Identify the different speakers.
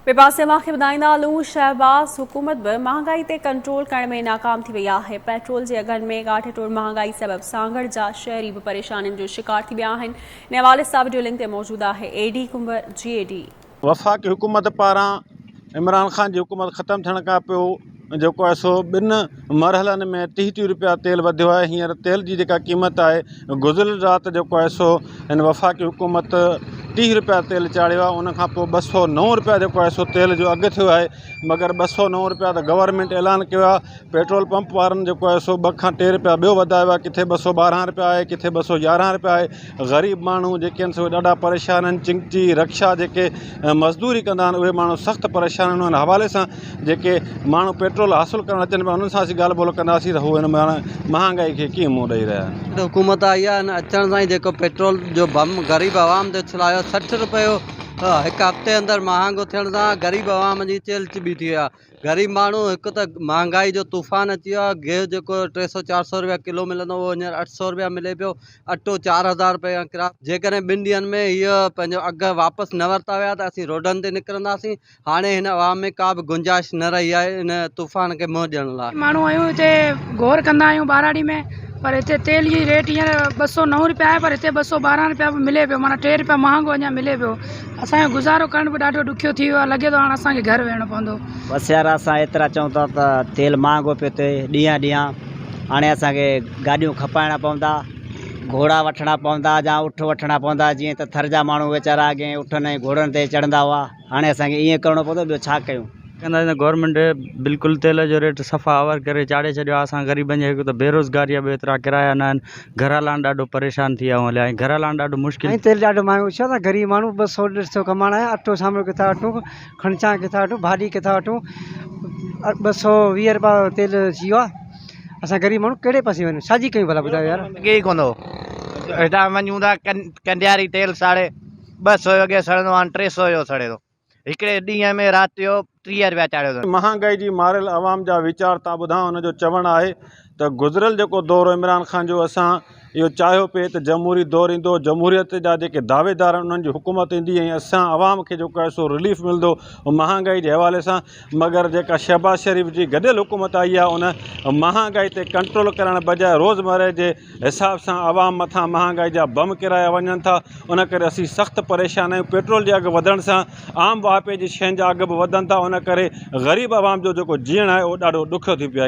Speaker 1: ٻئي پاسي اوهان کي ٻڌائيندا هلون شهباز حڪومت به مهانگائي تي ڪنٽرول ڪرڻ ۾ ناڪام ٿي وئي آهي، پيٽرول جي اگهن ۾ ڳاٽي ٽوڙ مهانگائي سبب سانگهڙ جا شهري به پريشانين جو شڪار ٿي ويا آهن، ان حوالي سان وڊيو لنڪ تي موجود آهي اي ڊي ڪنڀر جي اي ڊي.
Speaker 2: وفاقي حڪومت پاران عمران خان جي حڪومت ختم ٿيڻ کان پوء جيڪو آهي سو ٻن مرحلن ۾ ٽيهه ٽيهه روپيا تيل وڌيو آهي هينئر تيل جي جيڪا قيمت آهي گذريل رات جيڪو آهي سو هن وفاقي حڪومت ٽيهه روپيا تيل چاڙهيو آهي ان کان پوء 209 روپيا جيڪو آهي سو تيل جو اگهه ٿيو آهي مگر 209 روپيا ته گورنمينٽ اعلان ڪيو آهي پيٽرول پمپ وارن جيڪو آهي سو 2 کان 3 روپيا ٻيو وڌايو آهي ڪٿي 212 روپيا آهي ڪٿي 211 روپيا آهي غريب ماڻهو جيڪي آهن سو ڏاڍا پريشان آهن چنگچي رڪشا جيڪي مزدوري ڪندا آهن اهي ماڻهو سخت پريشان آهن ان حوالي سان جيڪي ماڻهو پيٽرول حاصل ڪرڻ اچن پيا انهن سان اسين ڳالهه ٻولهه ڪنداسين ته هو هن مهانگائي کي ڪيئن منهن ڏئي رهيا آهن.
Speaker 3: حڪومت آئي آهي ان اچڻ سان ئي جيڪو پيٽرول جو بم غريب عوام تي اڇلايو 60 رپيو هڪ هفتي اندر مهانگو ٿيڻ سان غريب عوام جي چيلهه چٻي ٿي وئي آهي غريب ماڻهو هڪ ته مهانگائي جو طوفان اچي ويو آهي گيهه جيڪو 300 400 رپيا ڪلو ملندو هو هينئر 800 رپيا ملي پيو اٽو 4000 رپئي کان ڪراس جيڪڏهن ٻن ڏينهن ۾ هيء پنهنجو اگهه واپس نه ورتا ويا ته اسين روڊن تي نڪرنداسين هاڻي هن عوام ۾ ڪا به گنجائش نه رهي آهي ان طوفان کي منهن ڏيڻ لاء.
Speaker 4: ماڻهو آهيون هتي گور ڪندا آهيون ٻهراڙي ۾ پر هتي تيل جي ريٽ هينئر 209 رپيا آهي پر هتي 212 رپيا به ملي پيو معنيٰ 3 رپيا مهانگو اڃا ملي پيو اسان جو گذارو ڪرڻ به ڏاڍو ڏکيو ٿي ويو آهي لڳي ٿو هاڻ اسان کي گهر ويهڻو پوندو.
Speaker 5: بس يار اسان ايترا چئون ٿا ته تيل مهانگو پيو ٿئي ڏينهان ڏينهان هاڻي اسان کي گاڏيون کپائڻا پوندا گهوڙا وٺڻا پوندا يا اٺ وٺڻا پوندا جيئن ته ٿر جا ماڻهو ويچارا اڳي اٺن ۽ گهوڙن تي چڙهندا هئا هاڻي اسان کي ائين ڪرڻو پوندو ٻيو ڇا ڪيون.
Speaker 6: ڪندا ته گورنمينٽ بلڪل تيل جو ريٽ صفا اوور ڪري چاڙهي ڇڏيو آهي اسان غريبن جي هڪ ته بيروزگاري آهي ٻيو ايترا ڪرايا نه آهن گهر هلائڻ ڏاڍو پريشان ٿي ويا آهيون هليا ۽ گهر هلائڻ ڏاڍو مشڪل
Speaker 7: سائين تيل ڏاڍو مهانگو ڇو ته غريب ماڻهو 200 150 ڪمائڻ آيا اٽو سامهون ڪٿان وٺون کنڊ چانهه ڪٿان وٺون ڀاڄي ڪٿان وٺون 220 روپيا تيل ٿي ويو آهي اسان غريب ماڻهو ڪهڙي پاسي وڃون ڇا جي ڪيون ڀلا ٻڌايو يار.
Speaker 8: لڳي ئي ڪونه ٿو هتان وڃون ٿا ڪنڊياري تيل ساڙي 200 اڳي سڙندو هاڻ 300 جو سڙي ٿو. هڪڙي ڏينهن ۾ رات جو 30 رپيا چاڙهيو اٿن.
Speaker 2: مهانگائي جي ماريل عوام جا ويچار ٿا ٻڌان ان جو چوڻ آهي ته گذريل جيڪو دور عمران خان جو اسان اهو چاهيو پئي ته جمهوري دور ايندو جمهوريت جا جيڪي دعويدار آهن انهن جي حڪومت ايندي ۽ اسان عوام کي جيڪو آهي سو رليف ملندو مهانگائي جي حوالي سان مگر جيڪا شهباز شريف جي گڏيل حڪومت آئي آهي ان مهانگائي تي ڪنٽرول ڪرڻ بجاء روزمره جي حساب سان عوام مٿان مهانگائي جا بم ڪيرايا وڃن ٿا ان ڪري اسين سخت پريشان آهيون پيٽرول جي اگهه وڌڻ سان عام واهپي جي شين جا اگهه به وڌن ٿا ان ڪري غريب عوام جو جيڪو جيئڻ آهي اهو ڏاڍو ڏکيو ٿي پيو آهي.